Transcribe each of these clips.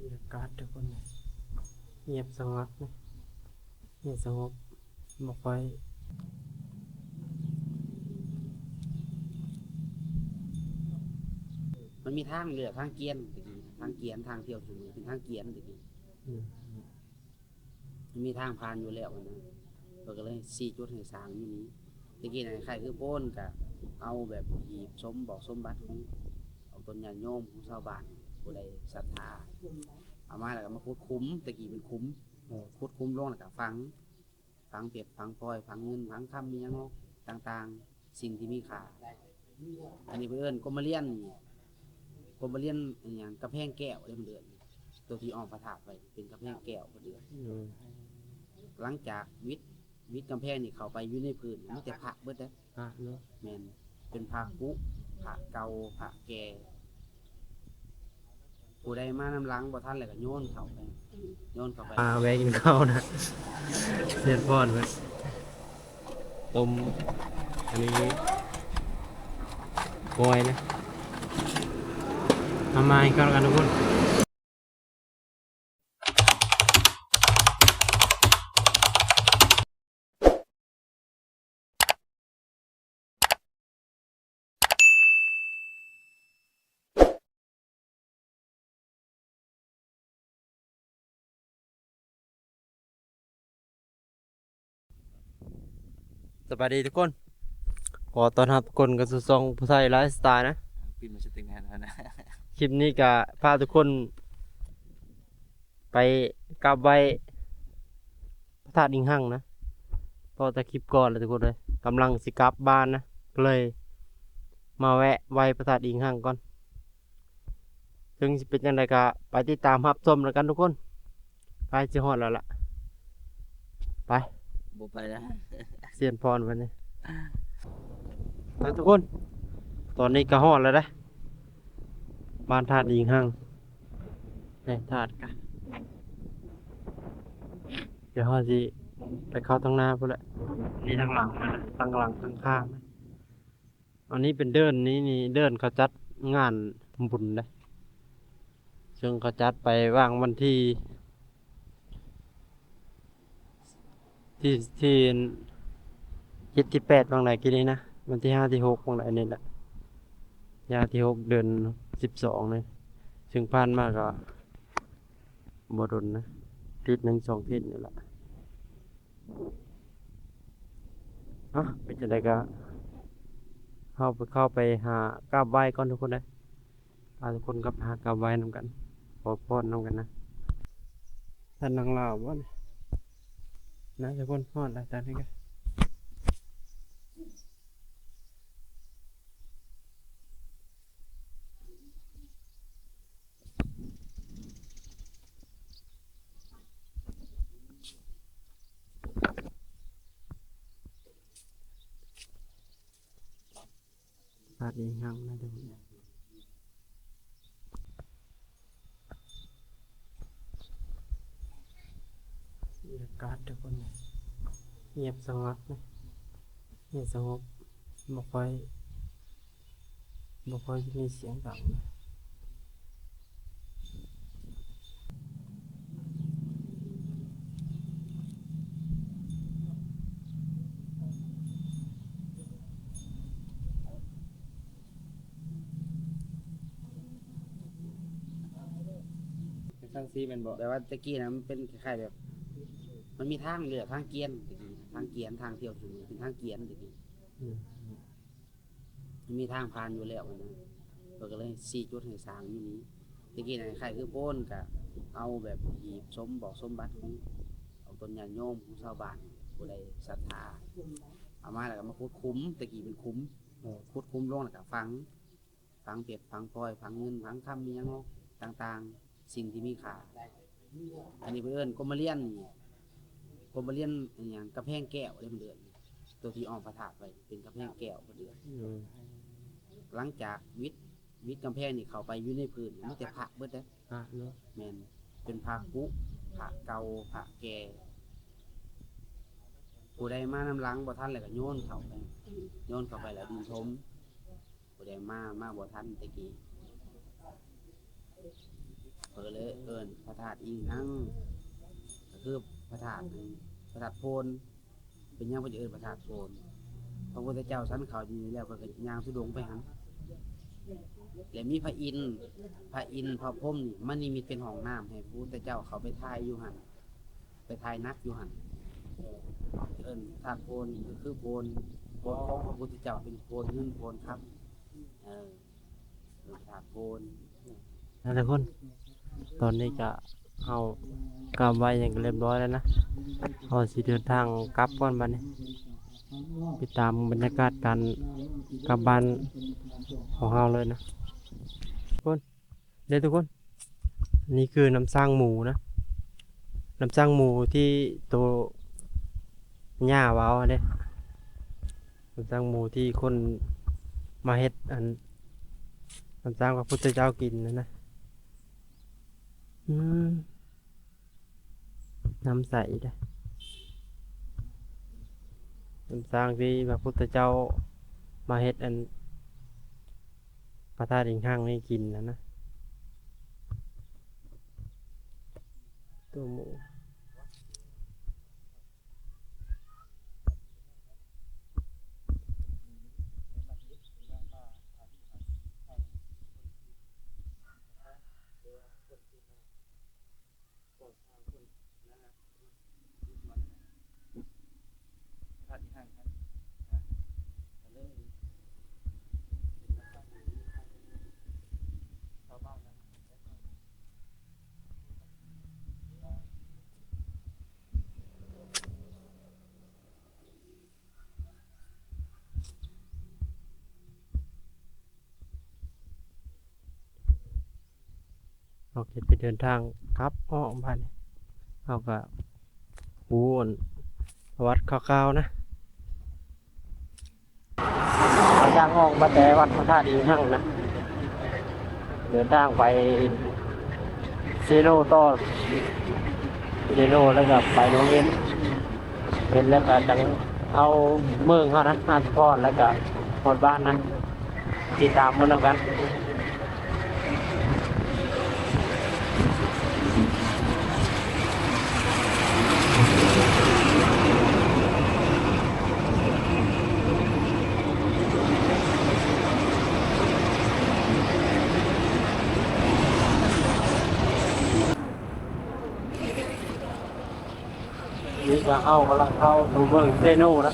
ບັນຍາກາດທຸກຄົນ ງຽບສະຫງົບນະ ງຽບສະຫງົບ ບໍ່ຄ່ອຍ ມັນມີທາງເລືອກ ທາງກຽນ ແຕ່ກີ້ ທາງກຽນ ທາງທ່ຽວຊຸມນີ້ເປັນທາງກຽນ ແຕ່ກີ້ ອືມ ມັນມີທາງຜ່ານຢູ່ແລ້ວຫັ້ນນະ ເພິ່ນກໍເລີຍຊີ້ຈຸດໃຫ້ສ້າງຢູ່ນີ້ ແຕ່ກີ້ນະ ຄ້າຍຄືໂພນ ກະເອົາແບບຮີບສົມບອກສົມບັດຂອງ ຂອງຕົນຍາດໂຍມ ຂອງຊາວບ້ານ ຜູ້ໃດສັດທາ ເອົາມາແລ້ວກໍມາຂຸດຂຸມ ແຕ່ກີ້ເປັນຂຸມ ເອີ ຂຸດຂຸມລົງແລ້ວກໍຝັງ ຝັງເພັດ ຝັງພລອຍ ຝັງເງິນ ຝັງຄຳ ອີ່ຫຍັງເນາະ ຕ່າງໆ ສິ່ງທີ່ມີຄ່າ ອັນນີ້ເພິ່ນເອີ້ນກົມມະລຽນນີ້ ກົມມະລຽນອີ່ຫຍັງ ກຳແພງແກ້ວເດ້ ເພິ່ນເອີ້ນ ໂຕທີ່ອ້ອມພະທາດໄວ້ ເປັນກຳແພງແກ້ວ ເພິ່ນເອີ້ນ ອືມ ຫຼັງຈາກວິດ ວິດກຳແພງນີ້ເຂົ້າໄປຢູ່ໃນພື້ນ ມີແຕ່ພະເບິດເດ້ ພະເນາະ ແມ່ນ ເປັນພະກຸ ພະເກົ່າ ພະແກ່ ຜູ້ໃດມານຳຫຼັງບໍ່ທັນແລ້ວກໍໂຍນເຂົ້າໄປ ໂຍນເຂົ້າໄປ ອ່າ ແວະກິນເຂົ້ານະ ເຊຍນພອນເພິ່ນ ຕົ້ມ ອັນນີ້ ກ້ອຍນະ ເອົາມາໃຫ້ເຂົ້າກັນທຸກຄົນ. ສະບາຍດີທຸກຄົນ ຂໍຕ້ອນຮັບທຸກຄົນເຂົ້າສູ່ຊ່ອງຜູ້ໄທໄລຟ໌ສະໄຕນະ ປິດມາສະຕິງແຮນແລ້ວນະ ຄລິບນີ້ກະພາທຸກຄົນໄປກາບໄຫວ້ພະທາດອີງຮັງນະ ເພາະແຕ່ຄລິບກ່ອນແລ້ວທຸກຄົນເອີຍ ກຳລັງຊິກັບບ້ານນະ ກໍເລີຍມາແວະໄຫວ້ພະທາດອີງຮັງກ່ອນ ເຊິ່ງຊິເປັນຈັ່ງໃດກໍໄປຕິດຕາມຮັບຊົມນຳກັນທຸກຄົນ ໃກ້ຊິຮອດແລ້ວລະ ໄປ ບໍ່ໄປລະ ເຊຍນພອນເພິ່ນນີ້ ໄປທຸກຄົນ ຕອນນີ້ກໍຮອດແລ້ວເດ້ ບ້ານທາດອີງຮັງ ແມ່ນທາດກະ ດຽວເຮົາຊິໄປເຂົ້າທາງໜ້າພຸ້ນແຫຼະ ນີ້ທາງຫຼັງ ທາງຫຼັງທາງຂ້າງ ອັນນີ້ເປັນເດີ່ນ ນີ້ ນີ້ເດີ່ນເຂົາຈັດງານບຸນເດ້ ເຊິ່ງເຂົາຈັດໄປຫວ່າງວັນທີ ທີ່ ທີ່ເຈັດ ທີ່ແປດ ຫວ່າງໃດກີ້ນີ້ນະ ວັນທີຫ້າ ທີ່ຫົກ ຫວ່າງໃດນີ້ແຫຼະ ທີຫ້າ ທີ່ຫົກ ເດືອນສິບສອງນີ້ ເຊິ່ງຜ່ານມາກໍບໍ່ດົນນະ ທິດໜຶ່ງ ສອງທິດນີ້ແຫຼະ ເອົາ ເປັນຈັ່ງໃດກໍເຮົາໄປ ເຂົ້າໄປຫາກາບໄຫວ້ກ່ອນທຸກຄົນເດີ ພາທຸກຄົນກັບຫາກາບໄຫວ້ນຳກັນ ຂໍພອນນຳກັນນະ ທ່ານນັ່ງລາວບໍ່ນີ້ ນະ ທຸກຄົນ ຮອດແລ້ວຕອນນີ້ກະ ພາດອີງຮັງນະທຸກຄົນ ບັນຍາກາດທຸກຄົນ ງຽບສະຫງົບນະ ງຽບສະຫງົບ ບໍ່ຄ່ອຍ ບໍ່ຄ່ອຍມີສຽງດັງນະ. ເປັນທາງຊີ້ແມ່ນບໍ່? ແບບວ່າແຕ່ກີ້ນະ ມັນເປັນຄ້າຍໆແບບ ມັນມີທາງເລືອກ ທາງກຽນ ແຕ່ກີ້ ທາງກຽນ ທາງທ່ຽວຊຸມນີ້ເປັນທາງກຽນແຕ່ກີ້ ອືມ ມັນມີທາງຜ່ານຢູ່ແລ້ວຫັ້ນນະ ເພິ່ນກໍເລີຍຊີ້ຈຸດໃຫ້ສ້າງຢູ່ນີ້ ແຕ່ກີ້ນະ ຄ້າຍຄືໂພນ ກະເອົາແບບຮີບສົມບອກສົມບັດຂອງ ຂອງຕົນຍາດໂຍມ ຂອງຊາວບ້ານ ຜູ້ໃດສັດທາ ເອົາມາແລ້ວກໍມາຂຸດຂຸມ ແຕ່ກີ້ເປັນຂຸມ ເອີ ຂຸດຂຸມລົງແລ້ວກໍຝັງ ຝັງເພັດ ຝັງພລອຍ ຝັງເງິນ ຝັງຄຳ ອີ່ຫຍັງເນາະ ຕ່າງໆ ສິ່ງທີ່ມີຄ່າ ອັນນີ້ເພິ່ນເອີ້ນກົມມະລຽນນີ້ ກົມມະລຽນອີ່ຫຍັງ ກຳແພງແກ້ວເດ້ ເພິ່ນເອີ້ນ ໂຕທີ່ອ້ອມພະທາດໄວ້ ເປັນກຳແພງແກ້ວ ເພິ່ນເອີ້ນ ອືມ ຫຼັງຈາກວິດ ວິດກຳແພງນີ້ເຂົ້າໄປຢູ່ໃນພື້ນ ມີແຕ່ພະເບິດເດ້ ພະເນາະ ແມ່ນ ເປັນພະກຸ ພະເກົ່າ ພະແກ່ ຜູ້ໃດມານຳຫຼັງບໍ່ທັນແລ້ວກໍໂຍນເຂົ້າໄປ ໂຍນເຂົ້າໄປແລ້ວດິນຖົມ ຜູ້ໃດມາ ມາບໍ່ທັນແຕ່ກີ້ ເພິ່ນເລີຍເອີ້ນພະທາດອີງຮັງ ກໍຄືພະທາດ ພະທາດໂພນ. ເປັນຫຍັງເພິ່ນຈຶ່ງເອີ້ນພະທາດໂພນ? ພະພຸດທະເຈົ້າສັນເຂົ້າຢູ່ນີ້ແລ້ວ ເພິ່ນກໍຍ່າງທຸດົງໄປຫັ້ນ ແລະ ມີພະອິນ ພະອິນ ພະພົມນີ້ມານິມິດເປັນຫ້ອງນ້ຳໃຫ້ພະພຸດທະເຈົ້າເຂົ້າໄປຖ່າຍຢູ່ຫັ້ນ ໄປຖ່າຍໜັກຢູ່ຫັ້ນ. ເອີ້ນທາດໂພນ ກໍຄືໂພນ ໂພນຂອງພະພຸດທະເຈົ້າ ເປັນໂພນເງິນໂພນຄຳ ເອີ ທາດໂພນ. ເອົາ ທຸກຄົນ ຕອນນີ້ກະເຮົາກາບໄຫວ້ຫຍັງກະຮຽບຮ້ອຍແລ້ວນະ ເຮົາຊິເດີນທາງກັບກ່ອນບາດນີ້ ຕິດຕາມບັນຍາກາດການກັບບ້ານຂອງເຮົາເລີຍນະ ທຸກຄົນ. ເດ້ທຸກຄົນ ນີ້ຄືນ້ຳສ້າງໝູນະ ນ້ຳສ້າງໝູທີ່ໂຕຍ່າເວົ້າຫັ້ນເດ້ ນ້ຳສ້າງໝູທີ່ຄົນມາເຮັດອັນ ນ້ຳສ້າງພະພຸດທະເຈົ້າກິນຫັ້ນນະ. ອືມ ນ້ຳໃສເດ້ ນ້ຳສ້າງທີ່ພະພຸດທະເຈົ້າມາເຮັດອັນ ພະທາດອີງຮັງນີ້ກິນຫັ້ນນະ ໂຕໝູ. ໂອເຄ ໄປເດີນທາງກັບອອກບາດນີ້ ເຮົາກະຮູ້ອັນປະຫວັດຄ່າວໆນະ. ເຮົາຈາກອອກມາແຕ່ວັດພະທາດອີງຮັງນະ ເດີນທາງໄປເຊໂນຕໍ່ ເຊໂນແລ້ວກະໄປໜອງເອັນ ເຫັນແລ້ວກະຈັ່ງເອົາເມືອງເຮົານະ ອາດສະພອນ ແລ້ວກະຮອດບ້ານນະ ຕິດຕາມເບິ່ງນຳກັນ. ນີ້ກະເຮົາກຳລັງເຂົ້າສູ່ເມືອງເຊໂນນະ.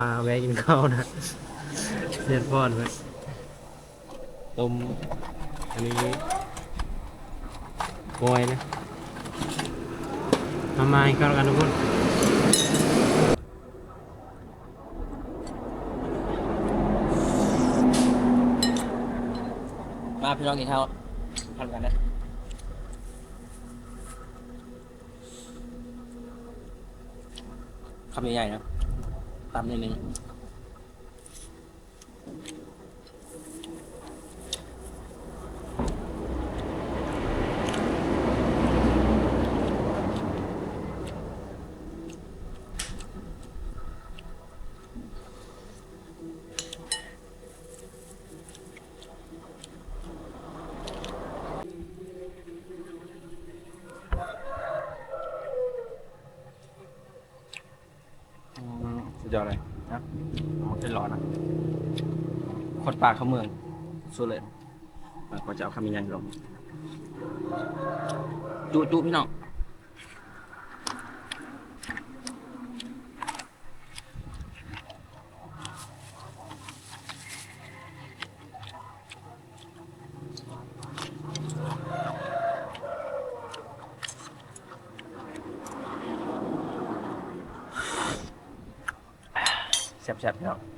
ມາແວະກິນເຂົ້ານະ ເຮັດພອນເວີຍ ຕົ້ມ ອັນນີ້ກ້ອຍນະ ມາ ມາກິນເຂົ້ານຳກັນທຸກຄົນ. ມາພີ່ນ້ອງກິນເຂົ້ານຳກັນເດີ ຄຳໃຫຍ່ໆນະ ຕຳໜ້ອຍໜຶ່ງ. ອ ດຽວເລີຍນະ ເອົາມາຂຶ້ນລໍນະ ຄົນປ່າເຂົ້າເມືອງສຸດເລີຍ. ເອີ ກໍຈະເອົາຄຳໃຫຍ່ໆລົງ ຈຸໆ ພີ່ນ້ອງ. ແຊບໆ ພີ່ນ້ອງ.